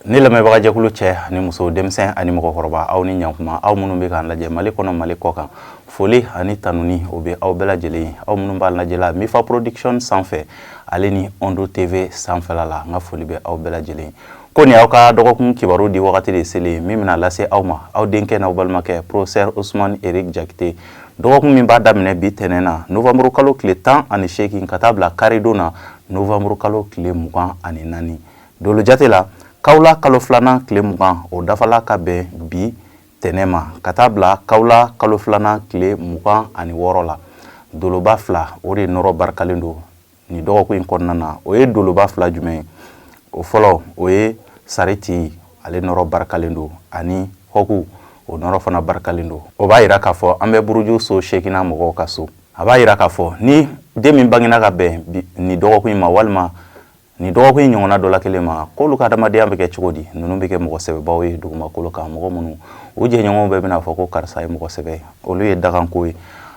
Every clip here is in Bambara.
Ne lamɛnbagajɛkulu cɛ ani muso, denmisɛn ani mɔgɔkɔrɔba, aw ni ɲankuma. Aw minnu bɛ k'an lajɛ Mali kɔnɔ, Mali kɔ kan, foli ani tanuni o bɛ aw bɛɛ lajɛlen ye. Aw minnu b'an lajɛla Mifa Production sanfɛ, ale ni Ondo TV sanfɛla la, n ka foli bɛ aw bɛɛ lajɛlen ye. Ko nin aw ka dɔgɔkun kibaru di wagati de selen min bɛna lase aw ma, aw denkɛ n'aw balimakɛ, professeur Ousmane Eric Jakite. Dɔgɔkun min b'a daminɛ bi tɛnɛn na, novembre kalo tile 18, ka taa bila karidon na, novembre kalo tile 24. Dolo jate la, kawula kalo filanan tile 20, o dafala ka bɛn bi tɛnɛn ma, ka taa bila kawula kalo filanan tile 26 la. Doloba fila, o de nɔrɔ barikalen don nin dɔgɔkun in kɔnɔna na. O ye doloba fila jumɛn ye? O fɔlɔ, o ye sariti, ale nɔrɔ barikalen don, ani hɔku, o nɔrɔ fana barikalen don. O b'a yira k'a fɔ an bɛ buruju so seeginna mɔgɔw ka so. A b'a yira k'a fɔ ni den min bangena ka bɛn nin dɔgɔkun in ma, walima nin dɔgɔkun in ɲɔgɔnna dɔ la kelen ma, k'olu ka adamadenya bɛ kɛ cogo di? Ninnu bɛ kɛ mɔgɔ sɛbɛbaw ye dugumakolo kan, mɔgɔ minnu u jɛɲɔgɔnw bɛɛ bɛna fɔ ko karisa ye mɔgɔ sɛbɛ ye. Olu ye daganko ye.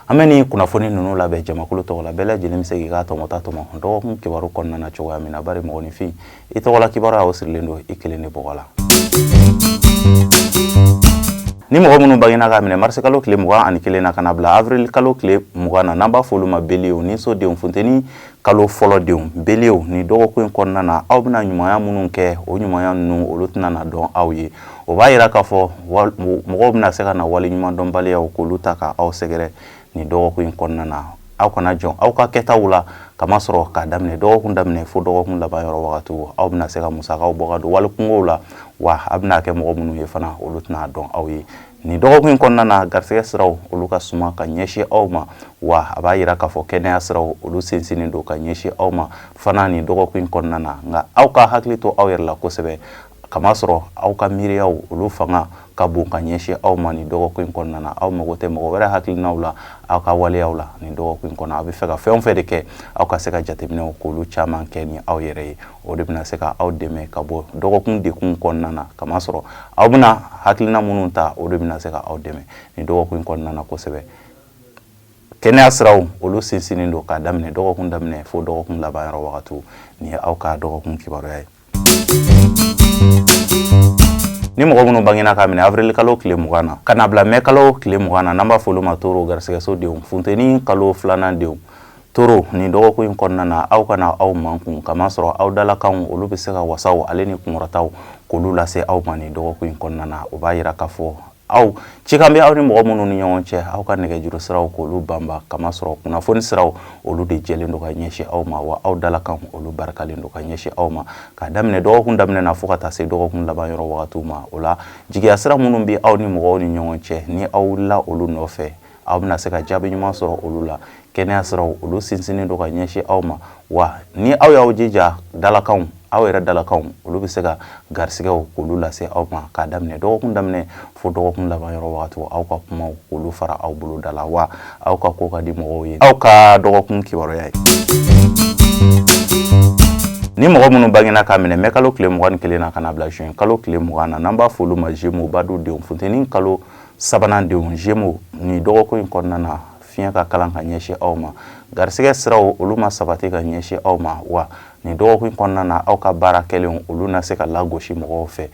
An bɛ nin kunnafoni ninnu labɛn jamakulu tɔgɔ la. Bɛɛ lajɛlen bɛ se k'i ka tɔmɔta tɔmɔ dɔgɔkun kibaru kɔnɔna na cogoya min na, bari mɔgɔninfin, i tɔgɔla kibaruya, o sirilen don i kelen de bɔgɔ la. Ni mɔgɔ minnu bangena k'a minɛ marisi kalo tile 21 na ka na bila avril kalo tile 20 na, n'an b'a fɔ olu ma beliyew ni sodenw, funteni kalo fɔlɔ denw, beliyew, ni dɔgɔkun in kɔnɔna na, aw bɛna ɲumanya minnu kɛ, o ɲumanya ninnu, olu tɛna na dɔn aw ye. O b'a yira k'a fɔ mɔgɔw bɛna se ka na wale ɲuman dɔnbaliyaw k'olu ta ka aw sɛgɛrɛ nin dɔgɔkun in kɔnɔna na. Aw kana jɔn aw ka kɛtaw la, kamasɔrɔ k'a daminɛ dɔgɔkun daminɛ fo dɔgɔkun laban yɔrɔ wagatiw, aw bɛna se ka musakaw bɔ ka don wali kungow la, wa a bɛna kɛ mɔgɔ minnu ye fana, olu tɛna dɔn aw ye. Nin dɔgɔkun in kɔnɔna na, garisɛgɛ siraw, olu ka suma ka ɲɛsin aw ma, wa a b'a yira k'a fɔ kɛnɛya siraw, olu sinsinnen don ka ɲɛsin aw ma fana nin dɔgɔkun in kɔnɔna na. Nka aw ka hakili to aw yɛrɛ la kosɛbɛ, kamasɔrɔ aw ka miiriyaw, olu fanga ka bon ka ɲɛsin aw ma nin dɔgɔkun in kɔnɔna na. Aw mago tɛ mɔgɔ wɛrɛ hakilinaw la aw ka waleyaw la nin dɔgɔkun in kɔnɔ. Aw bɛ fɛ ka fɛn o fɛn de kɛ, aw ka se ka jateminɛw k'olu caman kɛ ni aw yɛrɛ ye. O de bɛna se ka aw dɛmɛ ka bɔ dɔgɔkun degun kɔnɔna na, kamasɔrɔ aw bɛna hakilina minnu ta, o de bɛna se ka aw dɛmɛ nin dɔgɔkun in kɔnɔna na kosɛbɛ. Kɛnɛya siraw, olu sinsinnen don k'a daminɛ dɔgɔkun daminɛ fo dɔgɔkun laban yɔrɔ wagatiw. Nin ye aw ka dɔgɔkun kibaruya ye. Ni mɔgɔ minnu bangena k'a minɛ avril kalo tile 20 na ka na bila mɛ kalo tile 20 na, n'an b'a fɔ olu ma toro, garisɛgɛso denw, funteni kalo filanan denw, toro, nin dɔgɔkun in kɔnɔna na, aw kana aw mankun, kamasɔrɔ aw dalakanw, olu bɛ se ka wasaw ale ni kunkɔrɔtaw k'olu lase aw ma nin dɔgɔkun in kɔnɔna na. O b'a yira k'a fɔ aw cikan bɛ aw ni mɔgɔ minnu ni ɲɔgɔn cɛ, aw ka nɛgɛjuru siraw k'olu banba, kamasɔrɔ kunnafoni siraw, olu de jɛlen don ka ɲɛsin aw ma, wa aw dalakan, olu barikalen don ka ɲɛsin aw ma k'a daminɛ dɔgɔkun daminɛ na fo ka taa se dɔgɔkun laban yɔrɔ wagatiw ma. O la, jigiya sira minnu bɛ aw ni mɔgɔw ni ɲɔgɔn cɛ, ni aw wulila olu nɔfɛ, aw bɛna se ka jaabi ɲuman sɔrɔ olu la. Kɛnɛya siraw, olu sinsinnen don ka ɲɛsin aw ma, wa ni aw y'aw jija, dalakanw, aw yɛrɛ dalakanw, olu bɛ se ka garisigɛw k'olu lase aw ma k'a daminɛ dɔgɔkun daminɛ fo dɔgɔkun laban yɔrɔ wagatiw. Aw ka kumaw k'olu fara aw bolo da la, wa aw ka ko ka di mɔgɔw ye. Aw ka dɔgɔkun kibaruya ye. Ni mɔgɔ minnu bangena k'a minɛ mɛ kalo tile 21 na ka na bila juin kalo tile 20 na, n'an b'a fɔ olu ma Gémeaux, badu denw, funteni kalo sabanan denw, Gémeaux, nin dɔgɔkun in kɔnɔna na, fiɲɛ ka kalan ka ɲɛsin aw ma, garisɛgɛ siraw, olu ma sabati ka ɲɛsin aw ma, wa nin dɔgɔkun in kɔnɔna na, aw ka baara kɛlenw, olu na se ka lagosi mɔgɔw fɛ.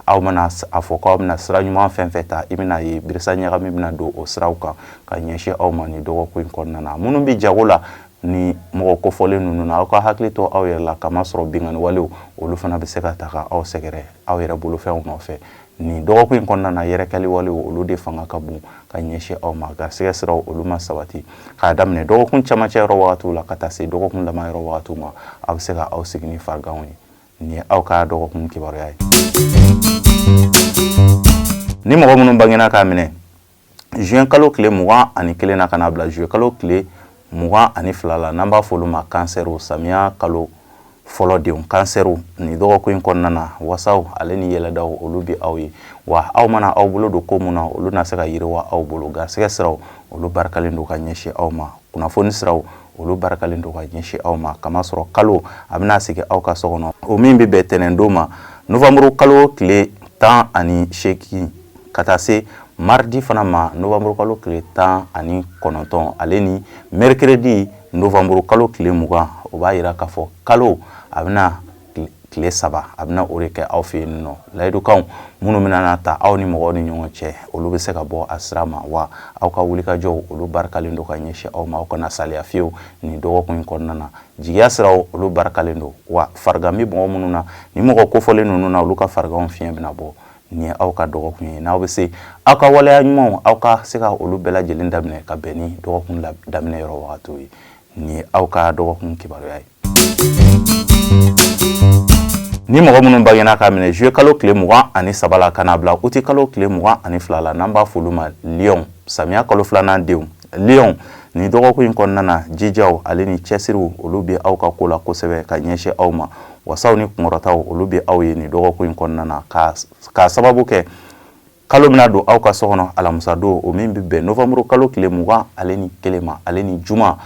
Aw mana a fɔ k'aw bɛna sira ɲuman fɛn fɛn ta, i bɛna ye birisa ɲagami bɛna don o siraw kan ka ɲɛsin aw ma nin dɔgɔkun in kɔnɔna na. Minnu bɛ jago la ni mɔgɔ kofɔlen ninnu na, aw ka hakili to aw yɛrɛ la, kamasɔrɔ binkanni walew, olu fana bɛ se ka ta ka aw sɛgɛrɛ aw yɛrɛ bolofɛnw nɔfɛ nin dɔgɔkun in kɔnɔna na. Yɛrɛkɛli walew, olu de fanga ka bon ka ɲɛsin aw ma. Garisɛgɛ siraw, olu ma sabati k'a daminɛ dɔgɔkun camancɛ yɔrɔ wagatiw la ka taa se dɔgɔkun laban yɔrɔ wagatiw ma. Aw bɛ se ka aw sigi ni fariganw ye. Nin ye aw ka dɔgɔkun kibaruya ye. Ni mɔgɔ minnu bangena k'a minɛ juin kalo tile 21 na ka na bila juillet kalo tile 22 la, n'an b'a fɔ olu ma kansɛriw, samiya kalo fɔlɔ denw, kansɛriw, nin dɔgɔkun in kɔnɔna na, wasaw ale ni yɛlɛdaw, olu bɛ aw ye, wa aw mana aw bolo don ko mun na, olu na se ka yiriwa aw bolo. Garisɛgɛ siraw, olu barikalen don ka ɲɛsin aw ma. Kunnafoni siraw, olu barikalen don ka ɲɛsin aw ma, kamasɔrɔ kalo a bɛna sigi aw ka so kɔnɔ, o min bɛ bɛn tɛnɛndon ma, novembre kalo tile 18, ka taa se mardi fana ma, novembre kalo tile 19, ale ni mercredi, novembre kalo tile 20. O b'a yira k'a fɔ kalo a bɛna tile 3, a bɛna o de kɛ aw fɛ yen nɔ. Layidukanw minnu bɛna na ta aw ni mɔgɔw ni ɲɔgɔn cɛ, olu bɛ se ka bɔ a sira ma. Wa aw ka wulikajɔw, olu barikalen don ka ɲɛsin aw ma. Aw kana saliya fiyewu nin dɔgɔkun in kɔnɔna na. Jigiya siraw, olu barikalen don. Wa farigan bɛ mɔgɔ minnu na, ni mɔgɔ kofɔlen ninnu na, olu ka fariganw fiɲɛ bɛna bɔ. Nin ye aw ka dɔgɔkun ye, n'aw bɛ se aw ka waleya ɲumanw, aw ka se ka olu bɛɛ lajɛlen daminɛ ka bɛn ni dɔgɔkun daminɛ yɔrɔ wagatiw ye. Nin ye aw ka dɔgɔkun kibaruya ye. Ni mɔgɔ minnu bangena k'a minɛ juillet kalo tile 23 la ka n'a bila uti kalo tile 22 la, n'an b'a fɔ olu ma lion, samiya kalo filanan denw, lion, nin dɔgɔkun in kɔnɔna na, jijaw ale ni cɛsiriw, olu bɛ aw ka ko la kosɛbɛ ka ɲɛsin aw ma. Wasaw ni kunkɔrɔtaw, olu bɛ aw ye nin dɔgɔkun in kɔnɔna na, k'a sababu kɛ kalo bɛna don aw ka so kɔnɔ alamisa don, o min bɛ bɛn novembre kalo tile 21 ma, ale ni juma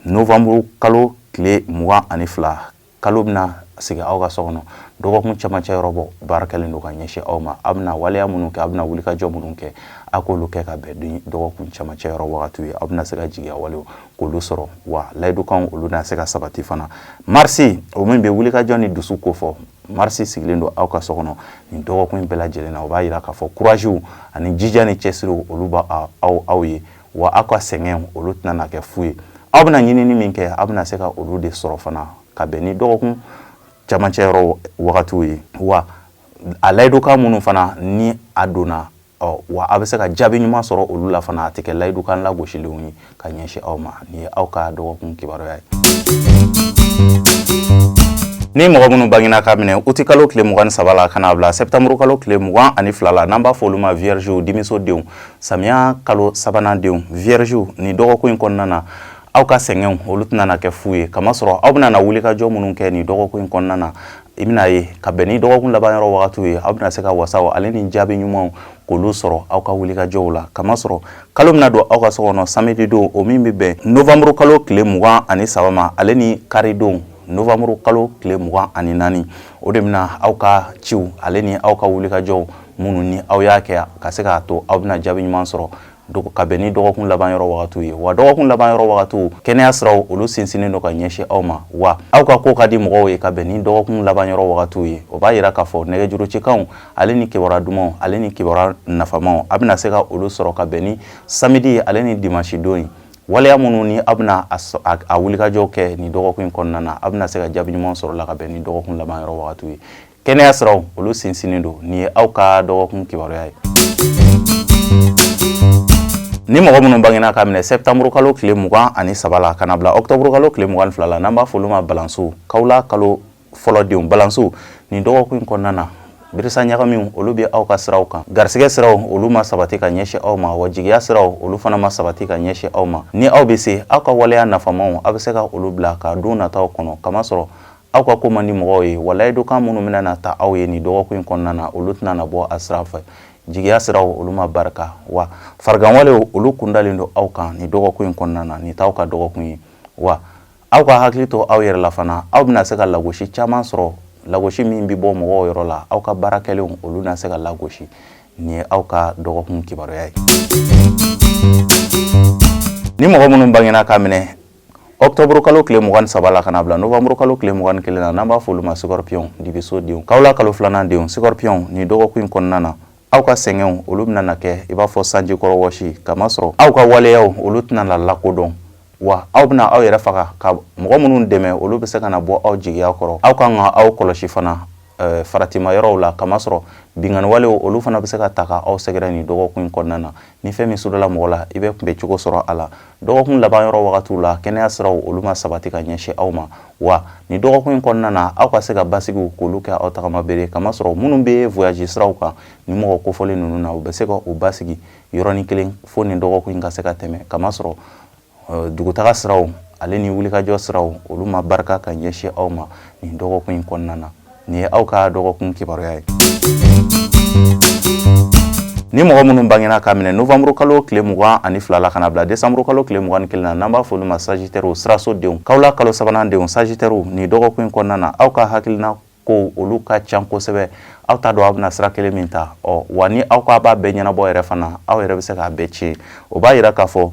novembre kalo tile 22, kalo bɛna sigi aw ka so kɔnɔ. Dɔgɔkun camancɛ yɔrɔ bɔ baarakɛlen don ka ɲɛsin aw ma. Aw bɛna waleya minnu kɛ, aw bɛna wulikajɔ minnu kɛ, aw k'olu kɛ ka bɛn ni dɔgɔkun camancɛ yɔrɔ wagatiw ye. Aw bɛna se ka jigiya walew k'olu sɔrɔ, wa layidukanw, olu na se ka sabati fana. Marisi, o min bɛ wulikajɔ ni dusu kofɔ, marisi sigilen don aw ka so kɔnɔ nin dɔgɔkun in bɛɛ lajɛlen na. O b'a yira k'a fɔ kuraziw ani jija ni cɛsiriw, olu b'a aw ye, wa aw ka sɛgɛnw, olu tɛna na kɛ fu ye. Aw bɛna ɲinini min kɛ, aw bɛna se ka olu de sɔrɔ fana ka bɛn ni dɔgɔkun camancɛ yɔrɔ wagatiw ye. Wa a layidukan minnu fana ni a donna ɔ, wa aw bɛ se ka jaabi ɲuman sɔrɔ olu la fana, a tɛ kɛ layidukan lagosilenw ye ka ɲɛsin aw ma. Nin ye aw ka dɔgɔkun kibaruya ye. Ni mɔgɔ minnu bangena ka minɛ uti kalo tile 23 la ka n'a bila sɛptanburu kalo tile 22 la, n'an b'a fɔ olu ma viergew, dimiso denw, samiya kalo sabanan denw, viergew, nin dɔgɔkun in kɔnɔna na, aw ka sɛgɛnw, olu tɛna na kɛ fu ye, kamasɔrɔ aw bɛna na wulikajɔ minnu kɛ nin dɔgɔkun in kɔnɔna na, i bɛna ye ka bɛn ni dɔgɔkun laban yɔrɔ wagatiw ye, aw bɛna se ka wasaw ale ni jaabi ɲumanw k'olu sɔrɔ aw ka wulikajɔw la, kamasɔrɔ kalo bɛna don aw ka so kɔnɔ samedi don, o min bɛ bɛn novembre kalo tile 23 ma, ale ni kari don novembre kalo tile 24. O de bɛna aw ka ciw ale ni aw ka wulikajɔw minnu ni aw y'a kɛ ka se k'a to aw bɛna jaabi ɲuman sɔrɔ ka bɛn ni dɔgɔkun laban yɔrɔ wagatiw ye. Wa dɔgɔkun laban yɔrɔ wagatiw, kɛnɛya siraw, olu sinsinnen don ka ɲɛsin aw ma, wa aw ka ko ka di mɔgɔw ye ka bɛn ni dɔgɔkun laban yɔrɔ wagatiw ye. O b'a yira k'a fɔ nɛgɛjuru cikanw ale ni kibaruya dumanw ale ni kibaruya nafamaw, a bɛna se ka olu sɔrɔ ka bɛn ni samedi ale ni dimanche don ye. Waleya minnu ni aw bɛna a wulikajɔw kɛ nin dɔgɔkun in kɔnɔna na, aw bɛna se ka jaabi ɲuman sɔrɔ la ka bɛn ni dɔgɔkun laban yɔrɔ wagatiw ye. Kɛnɛya siraw, olu sinsinnen don. Nin ye aw ka dɔgɔkun kibaruya ye. Ni mɔgɔ minnu bangena ka minɛ septembre kalo tile 23 la ka na bila octobre kalo tile 22 la, n'an b'a fɔ olu ma balansiw, kawula kalo fɔlɔ denw, balansiw, nin dɔgɔkun in kɔnɔna na, birisa ɲagamiw, olu bɛ aw ka siraw kan. Garisɛgɛ siraw, olu ma sabati ka ɲɛsin aw ma, wa jigiya siraw, olu fana ma sabati ka ɲɛsin aw ma. Ni aw bɛ se aw ka waleya nafamaw, aw bɛ se ka olu bila ka don nataw kɔnɔ, kamasɔrɔ aw ka ko man di mɔgɔw ye. Wa layidukan minnu bɛna na ta aw ye nin dɔgɔkun in kɔnɔna na, olu tɛna na bɔ a sira fɛ. Jigiya siraw, olu ma barika, wa fariganwalew, olu kundalen don aw kan nin dɔgɔkun in kɔnɔna na. Nin t'aw ka dɔgɔkun ye, wa aw ka hakili to aw yɛrɛ la fana. Aw bɛna se ka lagosi caman sɔrɔ, lagosi min bɛ bɔ mɔgɔw yɔrɔ la. Aw ka baara kɛlenw, olu na se ka lagosi. Nin ye aw ka dɔgɔkun kibaruya ye. Ni mɔgɔ minnu bangena k'a minɛ octobre kalo tile 23 la ka na bila novembre kalo tile 21 na, n'an b'a fɔ olu ma scorpion, dibiso denw, kawula kalo filanan denw, scorpion, nin dɔgɔkun in kɔnɔna na, aw ka sɛgɛnw, olu bɛna na kɛ i b'a fɔ sanji kɔrɔ wɔsi, kamasɔrɔ aw ka waleyaw, olu tɛna na lakodɔn, wa aw bɛna aw yɛrɛ faga ka mɔgɔ minnu dɛmɛ, olu bɛ se ka na bɔ aw jigiya kɔrɔ. Aw kan ka aw kɔlɔsi fana faratima yɔrɔw la, kamasɔrɔ binkanniwalew, olu fana bɛ se ka ta ka aw sɛgɛrɛ nin dɔgɔkun in kɔnɔna na. Ni fɛn min sudala mɔgɔ la, i bɛ kunbɛ cogo sɔrɔ a la. Dɔgɔkun laban yɔrɔ wagatiw la, kɛnɛya siraw, olu ma sabati ka ɲɛsin aw ma, wa nin dɔgɔkun in kɔnɔna na, aw ka se ka basigiw k'olu kɛ aw tagama bere, kamasɔrɔ minnu bɛ voyage siraw kan, ni mɔgɔ kofɔlen ninnu na, u bɛ se ka u basigi yɔrɔnin kelen fo nin dɔgɔkun in ka se ka tɛmɛ, kamasɔrɔ dugutaga siraw ale ni wulikajɔ siraw, olu ma barika ka ɲɛsin aw ma nin dɔgɔkun in kɔnɔna na. Nin ye aw ka dɔgɔkun kibaruya ye. Ni mɔgɔ minnu bangena ka minɛ novembre kalo tile 22 la ka na bila décembre kalo tile 21 na, n'an b'a fɔ olu ma sagittaire, siraso denw, kawula kalo sabanan denw, sagittaire, nin dɔgɔkun in kɔnɔna na, aw ka hakilina ko, olu ka ca kosɛbɛ. Aw t'a dɔn aw bɛna sira kelen min ta ɔ, wa ni aw k'a b'a bɛɛ ɲɛnabɔ yɛrɛ fana, aw yɛrɛ bɛ se k'a bɛɛ tiɲɛ. O b'a yira k'a fɔ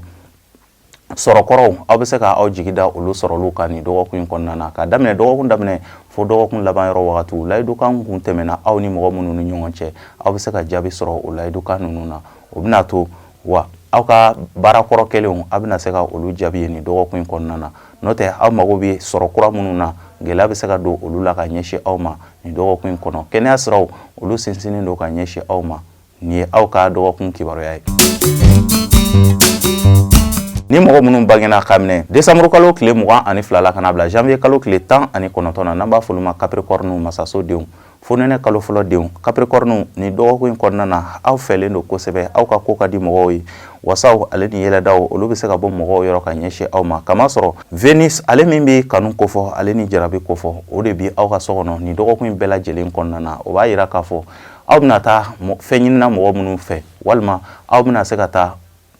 Sɔrɔkɔrɔw, aw bɛ se ka aw jigi da olu sɔrɔliw kan nin dɔgɔkun in kɔnɔna na, ka daminɛ dɔgɔkun daminɛ fo dɔgɔkun laban yɔrɔ wagatiw. Layidukan kun tɛmɛna aw ni mɔgɔ minnu ni ɲɔgɔn cɛ, aw bɛ se ka jaabi sɔrɔ o layidukan ninnu na. O bɛna to wa aw ka baara kɔrɔ kɛlenw, aw bɛna se ka olu jaabi ye nin dɔgɔkun in kɔnɔna na. N'o tɛ, aw mago bɛ sɔrɔ kura minnu na, gɛlɛya bɛ se ka don olu la ka ɲɛsin aw ma nin dɔgɔkun in kɔnɔ. Kɛnɛya siraw, olu sinsinnen don ka ɲɛsin aw ma. Nin ye aw ka dɔgɔkun kibaruya ye. Ni mɔgɔ minnu bangena ka minɛ desanburu kalo tile 22 la ka na bila janvier kalo tile 19 na, n'an b'a fɔ olu ma Capricorne, masaso denw, fonɛnɛ kalo fɔlɔ denw, Capricorne, nin dɔgɔkun in kɔnɔna na, aw fɛlen don kosɛbɛ, aw ka ko ka di mɔgɔw ye. Wasaw ale ni yɛlɛdaw, olu bɛ se ka bɔ mɔgɔw yɔrɔ ka ɲɛsin aw ma, kamasɔrɔ Venus, ale min bɛ kanu kofɔ ale ni jarabi kofɔ, o de bɛ aw ka so kɔnɔ nin dɔgɔkun in bɛɛ lajɛlen kɔnɔna na. O b'a yira k'a fɔ aw bɛna taa fɛn ɲinina mɔgɔ minnu fɛ, walima aw bɛna se ka taa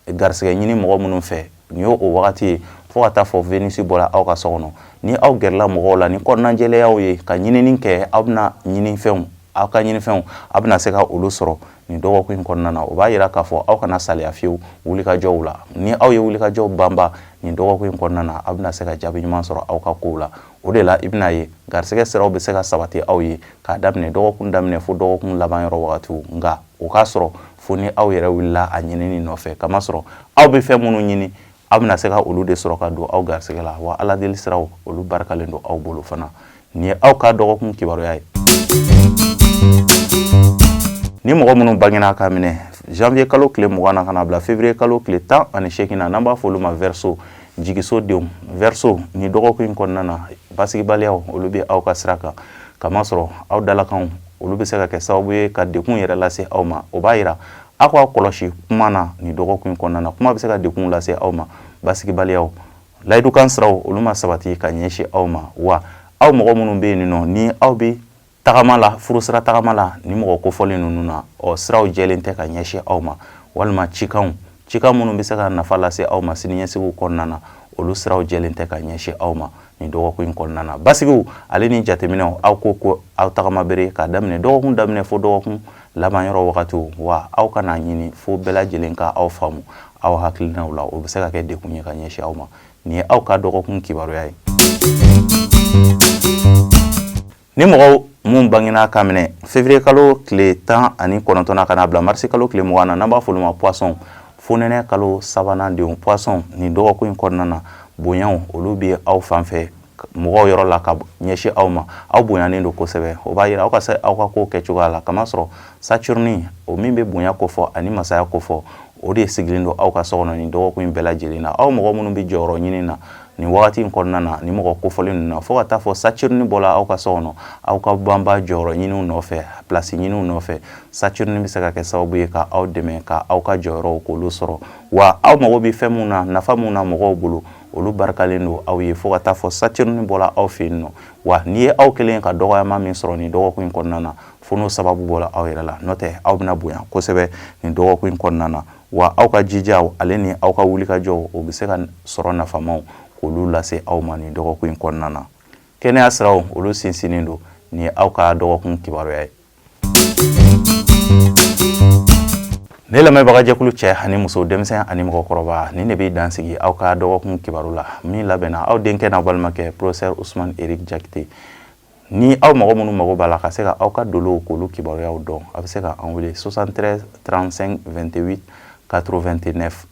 garisɛgɛ ɲini mɔgɔ minnu fɛ, nin y'o o wagati ye, fo ka taa fɔ Venus bɔra aw ka so kɔnɔ. Ni aw gɛrɛla mɔgɔw la ni kɔnɔnajɛlɛyaw ye ka ɲinini kɛ, aw bɛna ɲinifɛnw, aw ka ɲinifɛnw, aw bɛna se ka olu sɔrɔ nin dɔgɔkun in kɔnɔna na. O b'a yira k'a fɔ aw kana saliya fiyewu wulikajɔw la. Ni aw ye wulikajɔw banba nin dɔgɔkun in kɔnɔna na, aw bɛna se ka jaabi ɲuman sɔrɔ aw ka kow la. O de la, i bɛna ye garisɛgɛ siraw bɛ se ka sabati aw ye k'a daminɛ dɔgɔkun daminɛ fo dɔgɔkun laban yɔrɔ wagatiw. Nka o k'a sɔrɔ fo ni aw yɛrɛ wulila a ɲinini nɔfɛ, kamasɔrɔ aw bɛ fɛn minnu ɲini, aw bɛna se ka olu de sɔrɔ ka don aw garisɛgɛ la. Wa Ala deli siraw, olu barikalen don aw bolo fana. Nin ye aw ka dɔgɔkun kibaruya ye. Ni mɔgɔ minnu bangena ka minɛ janvier kalo tile 20 na ka na bila février kalo tile 18 na, n'an b'a fɔ olu ma Verseau, jigiso denw, Verseau, nin dɔgɔkun in kɔnɔna na, basigibaliyaw, olu bɛ aw ka sira kan, kamasɔrɔ aw dalakanw, olu bɛ se ka kɛ sababu ye ka dekun yɛrɛ lase aw ma. O b'a yira aw k'aw kɔlɔsi kuma na nin dɔgɔkun in kɔnɔna na. Kuma bɛ se ka dekun lase aw ma. Basigibaliyaw, layidukan siraw, olu ma sabati ka ɲɛsin aw ma. Wa aw mɔgɔ minnu bɛ yen nɔ, ni aw bɛ tagama la, furusira tagama la, ni mɔgɔ kofɔlen ninnu na, ɔ siraw jɛlen tɛ ka ɲɛsin aw ma, walima cikanw, cikan minnu bɛ se ka nafa lase aw ma siniɲɛsigiw kɔnɔna na, olu siraw jɛlen tɛ ka ɲɛsin aw ma nin dɔgɔkun in kɔnɔna na. Basigiw ale ni jateminɛw, aw ko aw tagama bere k'a daminɛ dɔgɔkun daminɛ fo dɔgɔkun laban yɔrɔ wagatiw. Wa aw kana ɲini fo bɛɛ lajɛlen ka aw faamu aw hakilinaw la, o bɛ se ka kɛ dekun ye ka ɲɛsin aw ma. Nin ye aw ka dɔgɔkun kibaruya ye. Ni mɔgɔ mun bangena ka minɛ février kalo tile 19 na ka na bila marisi kalo tile 20 na, n'an b'a fɔ olu ma Poisson, fonɛnɛ kalo sabanan denw, Poisson, nin dɔgɔkun in kɔnɔna na, bonyaw, olu bɛ aw fan fɛ mɔgɔw yɔrɔ la ka ɲɛsin aw ma. Aw bonyanen don kosɛbɛ. O b'a yira aw ka se aw ka ko kɛcogoya la, kamasɔrɔ Saturne, o min bɛ bonya kofɔ ani masaya kofɔ, o de sigilen don aw ka so kɔnɔ nin dɔgɔkun in bɛɛ lajɛlen na. Aw mɔgɔ minnu bɛ jɔyɔrɔ ɲini na nin wagati in kɔnɔna na, ni mɔgɔ kofɔlen ninnu na, fo ka taa fɔ Saturne bɔla aw ka so kɔnɔ, aw ka banba jɔyɔrɔ ɲiniw nɔfɛ, place ɲiniw nɔfɛ, Saturne bɛ se ka kɛ sababu ye ka aw dɛmɛ ka aw ka jɔyɔrɔw k'olu sɔrɔ. Wa aw mago bɛ fɛn mun na, nafa mun na mɔgɔw bolo, olu barikalen don aw ye fo ka taa fɔ Saturne bɔla aw fɛ yen nɔ. Wa n'i ye aw kelen ka dɔgɔyama min sɔrɔ nin dɔgɔkun in kɔnɔna na, fo n'o sababu bɔla aw yɛrɛ la, n'o tɛ aw bɛna bonya kosɛbɛ nin dɔgɔkun in kɔnɔna na. Wa aw ka jijaw ale ni aw ka wulikajɔw, o bɛ se ka sɔrɔ nafamaw k'olu lase aw ma nin dɔgɔkun in kɔnɔna na. Kɛnɛya siraw, olu sinsinnen don. Nin ye aw ka dɔgɔkun kibaruya ye. Ne lamɛnbagajɛkulu cɛ ani muso, denmisɛn ani mɔgɔkɔrɔba, nin de bɛ dan sigi aw ka dɔgɔkun kibaru la min labɛnna aw denkɛ n'aw balimakɛ professeur Ousmane Eric Diakité. Ni aw mɔgɔ minnu mago b'a la ka se ka aw ka dolow k'olu kibaruyaw dɔn, a bɛ se ka an wele 73 35 28 89.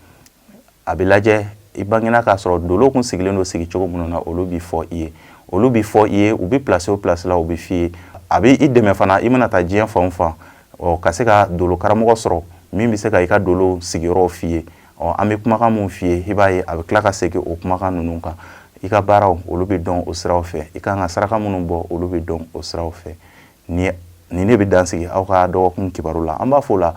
A bɛ lajɛ i bangena k'a sɔrɔ dolo kun sigilen don sigi cogo minnu na, olu bɛ fɔ i ye, olu bɛ fɔ i ye, u bɛ place o place la, u bɛ f'i ye. A bɛ i dɛmɛ fana, i mana taa diɲɛ fan o fan, ɔ ka se ka dolo karamɔgɔ sɔrɔ min bɛ se ka i ka dolo sigiyɔrɔw f'i ye. Ɔ an bɛ kumakan mun f'i ye, i b'a ye a bɛ tila ka segin o kumakan ninnu kan. I ka baaraw, olu bɛ dɔn o siraw fɛ. I kan ka saraka minnu bɔ, olu bɛ dɔn o siraw fɛ. Nin ne bɛ dan sigi aw ka dɔgɔkun kibaru la. An b'a fɔ la,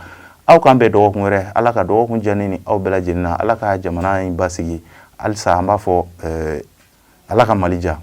aw k'an bɛn dɔgɔkun wɛrɛ. Ala ka dɔgɔkun diya ne ni aw bɛɛ lajɛlen na. Ala ka jamana in basigi halisa. An b'a fɔ Ala ka Mali diya.